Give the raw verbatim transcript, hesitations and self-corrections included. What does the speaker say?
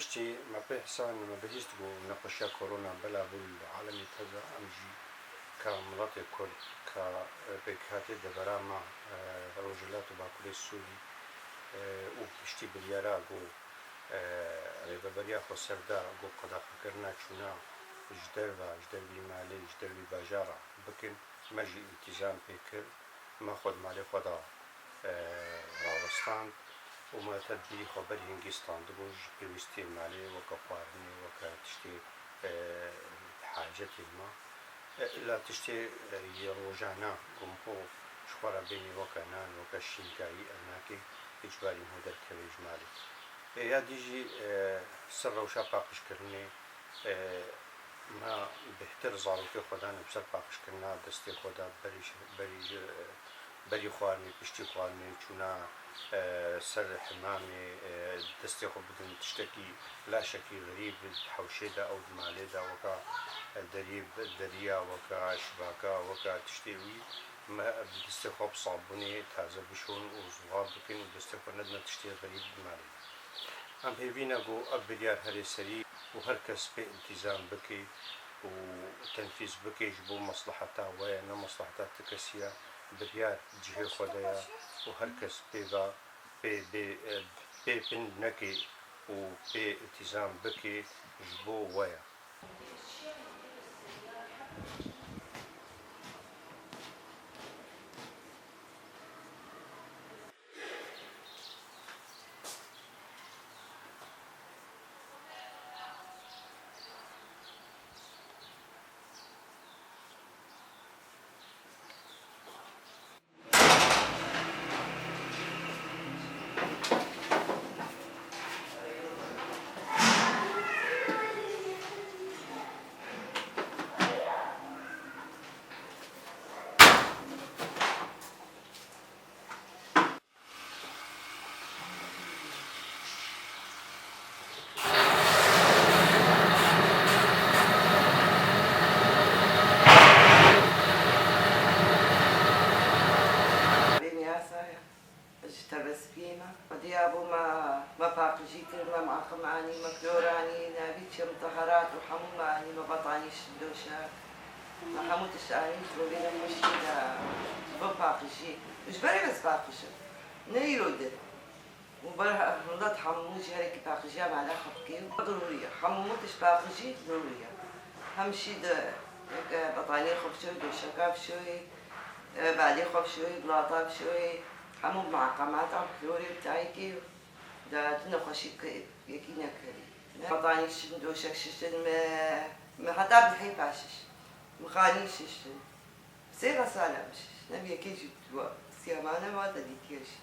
Piştî me pê hisa me bihîst ku nexweşiya korona bela bû li alemê teza, em jî ka miletê Kurd, ka, e, pêkhatê devera me, e, Rojhilat û Bakurê Sûrî, e, û piştî biryara ku, e, rêveberiya xweser da ku qedexekirina çûna ji derve, ji dervî malê, ji dervî bajara bikin, me jî îltîzam pê kir. Me xwe di malê xwe de, e, rawestand û me tedbîrî xwe ber hingî standibûn ji pêwîstiyên malê, weke xwarinê, weke tiştê, e, hacetên me. E, la tiştê, e, yê rojane ku ji xwe re bênê weke nan, weke şînkayî ev nake, îcbarî ho derkeve ji malê. E, ya dî jî, e, ser rewşa paqijkirinê, e, me bêhtir zarokê xwe dane bi ser paqijkirina destê xwe de berî ji, berî ji, berî xwarinê, piştî xwarinê, çûna, e, ser hemamê, e, destê xwe bidin tiştekî, laşekî xerîb di hewşê de, ew di malê de, weka, e, derî, deriya, weka şibaka, weka tiştê wî, me bi destê xwe bi sabûnê taze bişon û ziwa bikin û destê xwe nedine tiştê xerîb di malê de. Em hêvî ne ku ev biryar herê serî û her kes pê îltîzam bike û tenfîz bike, ji bo mesleheta we ye, ne mesleheta ti kesî ye. Biryar cihê xwe de ye û her kes pê ve, pê bê, pê bin neke û pê îltîzam bike, ji bo we ye. Bê niyasa ye. Ji tebespiyê me. Xwedî ya bû me, me paqijî kir, me miaqim anî, me klor anî, navî çi miteherat û hemû me anî, me betanî şindoşek. Me hemû tişt anî ji bo vê nexweşiyê de, ji bo paqijiyê. Ji berê ez paqij im. Ne îro di. Û ber he-, milet hemû jî herekî paqijiya mala xwe bike û zerûrî ye. Hemû tişt paqijî zerûrî ye. Hem şî di, e, betaniyê xwe bişoyî, doşeka bişoyî, e, balê xwe bişoyî, bilata bişoyî, hemû miaqemata bi klorê bi tayîkê de tu nexweşî bike, yekî nekerî. Ne betanî şiştin, doşek şiştin, me, me heta bi heypa şiş. Mixanî şiştin. Sê xesala min şiş. Ne bi yekê jî tu siyamane ma te dîtiye jî.